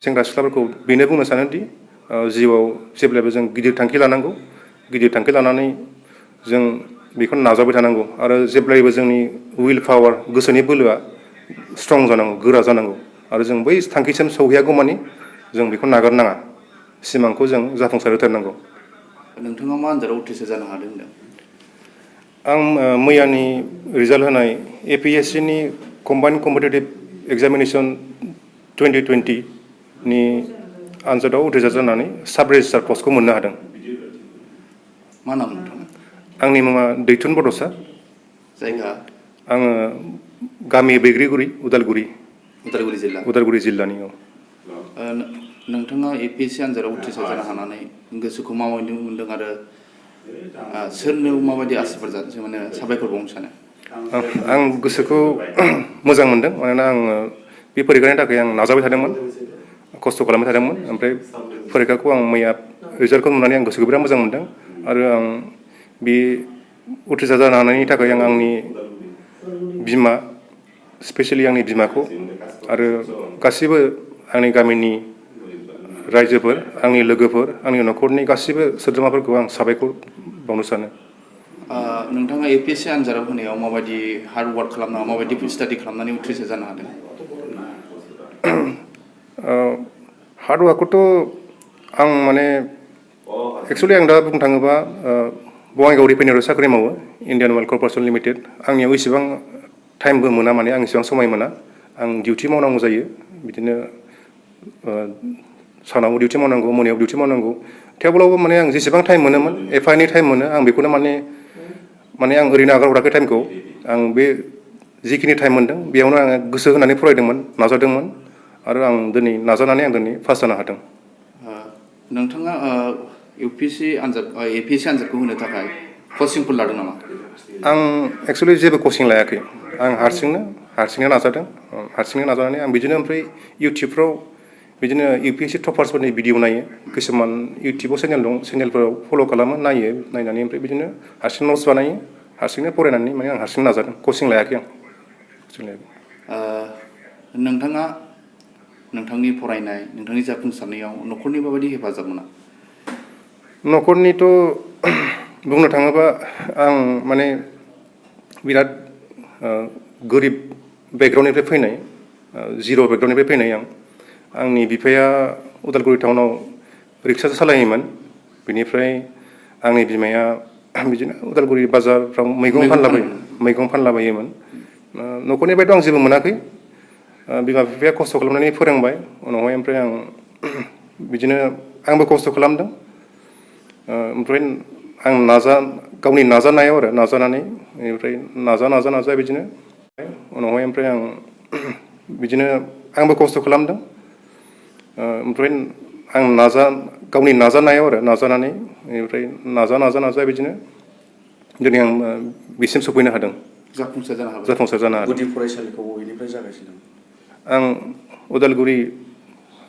सेंग्रा सिख्लाफोरखौ बेनो बुंनो सानोदि जिउआव जेब्लाबो जों गिदिर थांखि लानांगौ, गिदिर थांखि लानानै जों बेखौ नाजाबाय थानांगौ आरो जेब्लायबो जोंनि उइल पावार गोसोनि बोलोआ स्ट्रं जानांगौ, गोरा जानांगौ आरो जों बै थांखिसिम सौहैयागौमानि जों बेखौ नागारनाङा, सिमांखौ जों जाफुंसार होथारनांगौ। नोंथाङा मा आनजादाव उथ्रिसार जानो हादों होनदों? आं मैयानि रिजाल्ट होनाय APSC नि कम्बाइन्ड कम्पिटिटिभ एग्जामिनेसन 2020 नि आनजादाव उथ्रिसार जानानै साब रेजिस्ट्रार पस्टखौ मोननो हादों। मा नाम नोंथाङा? आंनि मुङा दैथुन बड'सा। जायगा? आङो गामि बैग्रिगुरि, उदालगुरि जिल्ला। उदालगुरि जिल्लानि। नोंथाङा APSC आनजादाव उथ्रिसार जानो हानानै गोसोखौ माबायदि मोनदों आरो सोरनो माबायदि आसिरबाद माने साबायखर बावनो सानो? आं गोसोखौ मोजां मोनदों मानोना आङो बे फरिखानि थाखाय आं नाजाबाय थादोंमोन, खस्थ' खालामबाय थादोंमोन। ओमफ्राय फरिखाखौ आं मैया रिजाल्टखौ नुनानै आं गोसोखौ बिराद मोजां मोनदों आरो आं बे उथ्रिसार जानो हानायनि थाखाय आं आंनि बिमा, स्पेसियेलि आंनि बिमाखौ आरो गासिबो आंनि गामिनि रायजोफोर, आंनि लोगोफोर, आंनि न'खरनि गासिबो सोद्रोमाफोरखौ आं साबायखर बावनो सानो। नोंथाङा APSC आनजादाव होनायाव माबायदि हार्ड वार्क खालामना, माबायदि स्टाडि खालामनानै उथ्रिसार जानो हादों? हार्ड वार्कखौथ' आं माने एक्सुवेलि आं दा बुंनो थाङोबा बङाइगाव रिफाइनारियाव साख्रि मावो, इन्डियान अइल कर्परेसन लिमिटेड। आंनियाव इसेबां टाइमबो मोना, माने आं इसेबां समाय मोना। आं डिउटि मावनांगौ जायो, बिदिनो सानाव डिउटि मावनांगौ, मोनायाव डिउटि मावनांगौ। थेवब्लाबो माने आं जेसेबां टाइम मोनोमोन, एफा एनै टाइम मोनो, आं बेखौनो माने आं ओरैनो आगारहराखै टाइमखौ। आं बे जिखिनि टाइम मोनदों बेयावनो आङो गोसो होनानै फरायदोंमोन, नाजादोंमोन आरो आं दिनै नाजानानै आं दिनै पास जानो हादों। नोंथाङा APSC आनजादखौ होनो थाखाय कचिंफोर लादों नामा? आं एक्सुवेलि जेबो कचिं लायाखै। आं हारसिंनो नाजादों। हारसिंनो नाजानानै आं बिदिनो ओमफ्राय इउटुबफ्राव बिदिनो UPSC टपार्सफोरनि भिडिअ नायो। किसुमान इउटुबाव चेनेल दं, चेनेलफोराव फल' खालामो, नायो, नायनानै ओमफ्राय बिदिनो हारसिं नट्स बानायो, हारसिंनो फरायनानै माने आं हारसिं नाजादों, कचिं लायाखै आं। नोंथाङा नोंथांनि फरायनाय, नोंथांनि जाफुंसारनायाव न'खरनि माबायदि हेफाजाब मोना? न'खरनिथ' बुंनो थाङोबा आं माने बिराद गोरिब बेकग्राउन्डनिफ्राय फैनाय, जिर' बेकग्राउन्डनिफ्राय फैनाय आं। आंनि बिफाया उदालगुरि टाउनाव रिक्सा सालायोमोन। बिनिफ्राय आंनि बिमाया बिदिनो उदालगुरि बाजारफ्राव मैगं फानलाबायोमोन। न'खरनिफ्रायथ' आं जेबो मोनाखै। बिमा बिफाया खस्थ' खालामनानै फोरोंबाय उनावहाय, ओमफ्राय आं बिदिनो आंबो खस्थ' खालामदों। ओमफ्राय आं गावनि नाजानायाव आरो नाजानानै बेनिफ्राय नाजा बिदिनो उनावहाय ओमफ्राय आं बिदिनो आंबो खस्थ' खालामदों। ओमफ्राय आं गावनि नाजानायाव आरो नाजानानै बेनिफ्राय नाजा बिदिनो दिनै आं बिसिम सफैनो हादों। जाफुंसार जानो हादों। गुदि फरायसालिखौ बबेनिफ्राय जागायजेनदों? आं Udalguri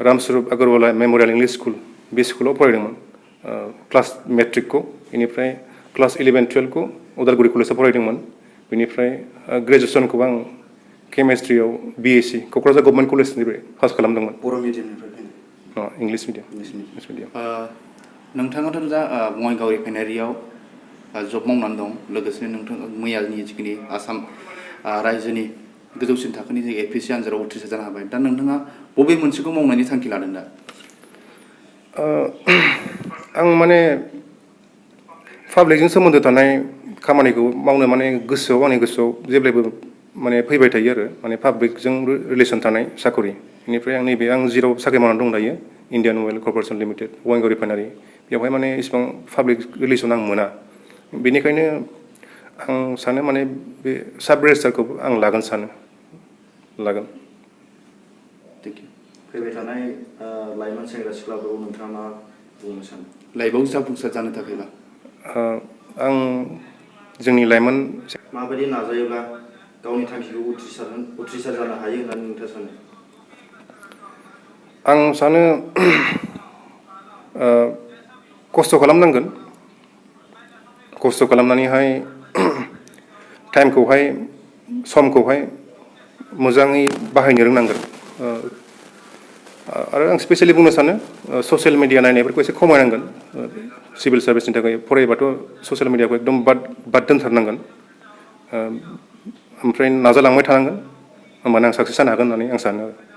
Ramswarup Agarwala memorial English school, बे स्कुलाव फरायदोंमोन क्लास मेट्रिकखौ। बेनिफ्राय क्लास 11-12खौ उदालगुरि कलेजाव फरायदोंमोन। बेनिफ्राय ग्रेजुवेसनखौ आं केमेस्ट्रियाव BSc क'क्राझार गभर्नमेन्ट कलेजनिफ्राय पास खालामदोंमोन। बर' मिडियामनिफ्राय फैनाय? English medium. नोंथाङाथ' दा बङाइगाव रिफाइनारियाव जब मावनानै दं, लोगोसेनो नोंथाङा मैयानि जिखिनि आसाम रायजोनि गोजौसिन थाखोनि जे APSC आनजादाव उथ्रिसार जानो हाबाय। दा नोंथाङा बबे मोनसेखौ मावनायनि थांखि लादों दा? आं माने पाब्लिकजों सोमोन्दो थानाय खामानिखौ मावनो माने आंनि गोसोआव जेब्लायबो माने फैबाय थायो आरो माने पाब्लिकजों रिलेसन थानाय साकरि। बेनिफ्राय आं जेराव साख्रि मावनानै दं दायो, इन्डियान अइल कर्परेसन लिमिटेड, बङाइगाव रिफाइनारि, बेवहाय माने इसिबां पाब्लिक रिलेसन आं मोना। बेनिखायनो आं सानो माने बे साब रेजिस्ट्रारखौ आं लागोन। फैबाय थानाय लाइमोन सेंग्रा सिख्लाफोरखौ नोंथाङा मा बुंनो सानो? लाइफआव जाफुंसार जानो थाखायबा आं जोंनि लाइमोन माबायदि नाजायोब्ला गावनि थांखिखौ उथ्रिसार जानो हायो होननानै नोंथाङा सानो? आं सानो खस्थ' खालामनांगोन। खस्थ' खालामनानैहाय टाइमखौहाय, समखौहाय मोजाङै बाहायनो रोंनांगोन। आरो आं स्पेसियेलि बुंनो सानो ससियेल मिडिया नायनायफोरखौ एसे खमायनांगोन। सिभिल सार्भिसनि थाखाय फरायोबाथ' ससियेल मिडियाखौ एकदम बाद दोनथारनांगोन। ओमफ्राय नाजालांबाय थानांगोन, होमबानो आं साक्सेस जानो हागोन होननानै आं सानो आरो।